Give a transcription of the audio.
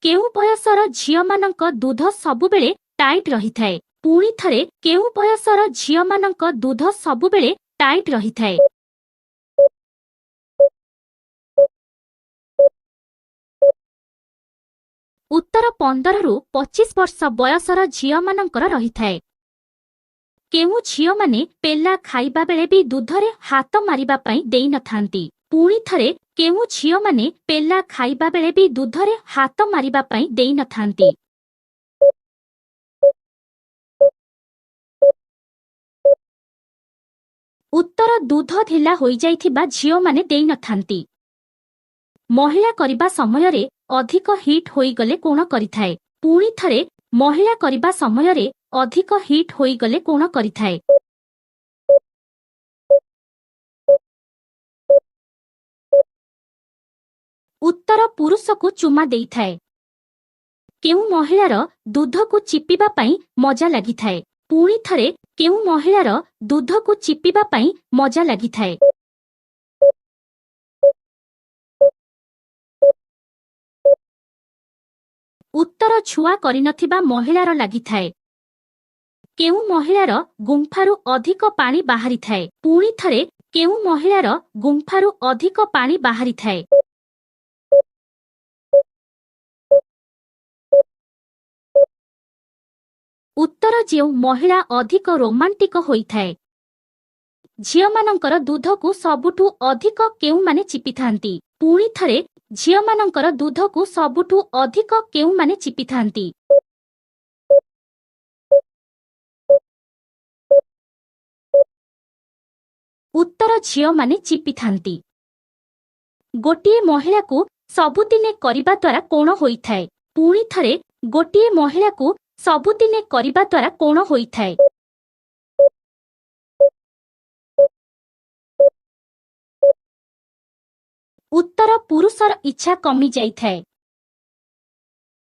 କେଉଁ ବୟସର ଝିଅମାନଙ୍କ ଦୁଧ ସବୁବେଳେ ଟାଇଟ୍ ରହିଥାଏ? ପୁଣି ଥରେ, କେଉଁ ବୟସର ଝିଅମାନଙ୍କ ଦୁଧ ସବୁବେଳେ ଟାଇଟ୍ ରହିଥାଏ? ଉତ୍ତର 15ରୁ 25 ବର୍ଷ ବୟସର ଝିଅମାନଙ୍କର ରହିଥାଏ। କେଉଁ ଝିଅମାନେ ପେଲା ଖାଇବା ବେଳେ ବି ଦୁଧରେ ହାତ ମାରିବା ପାଇଁ ଦେଇନଥାନ୍ତି? ପୁଣି ଥରେ, କେଉଁ ଝିଅମାନେ ପେଲା ଖାଇବା ବେଳେ ବି ଦୁଧରେ ହାତ ମାରିବା ପାଇଁ ଦେଇନଥାନ୍ତି? ଉତ୍ତର ଦୁଧ ଢିଲା ହୋଇଯାଇଥିବା ଝିଅମାନେ ଦେଇନଥାନ୍ତି। ମହିଳା କରିବା ସମୟରେ ଅଧିକ ହିଟ୍ ହୋଇଗଲେ କଣ କରିଥାଏ? ପୁଣି ଥରେ, ମହିଳା କରିବା ସମୟରେ ଅଧିକ ହିଟ୍ ହୋଇଗଲେ କଣ କରିଥାଏ? ଉତ୍ତର ପୁରୁଷକୁ ଚୁମା ଦେଇଥାଏ। କେଉଁ ମହିଳାର ଦୁଧକୁ ଚିପିବା ପାଇଁ ମଜା ଲାଗିଥାଏ? ପୁଣି ଥରେ, କେଉଁ ମହିଳାର ଦୁଧକୁ ଚିପିବା ପାଇଁ ମଜା ଲାଗିଥାଏ? ଉତ୍ତର ଛୁଆ କରିନଥିବା ମହିଳାର ଲାଗିଥାଏ। କେଉଁ ମହିଳାର ଗୁମ୍ଫାରୁ ଅଧିକ ପାଣି ବାହାରିଥାଏ? ପୁଣି ଥରେ, କେଉଁ ମହିଳାର ଗୁମ୍ଫାରୁ ଅଧିକ ପାଣି ବାହାରିଥାଏ? ଉତ୍ତର ଯେଉଁ ମହିଳା ଅଧିକ ରୋମାଣ୍ଟିକ ହୋଇଥାଏ। ଝିଅମାନଙ୍କର ଦୁଧକୁ ସବୁଠୁ ଅଧିକ କେଉଁମାନେ ଚିପିଥାନ୍ତି? ପୁଣି ଥରେ, ଝିଅମାନଙ୍କର ଦୁଧକୁ ସବୁଠୁ ଅଧିକ କେଉଁମାନେ ଚିପିଥାନ୍ତି? ଉତ୍ତର ଝିଅମାନେ ଚିପିଥାନ୍ତି। ଗୋଟିଏ ମହିଳାକୁ ସବୁଦିନେ କରିବା ଦ୍ୱାରା କଣ ହୋଇଥାଏ? ପୁଣି ଥରେ, ଗୋଟିଏ ମହିଳାକୁ ସବୁଦିନେ କରିବା ଦ୍ୱାରା କଣ ହୋଇଥାଏ? ଉତ୍ତର ପୁରୁଷର ଇଚ୍ଛା କମିଯାଇଥାଏ।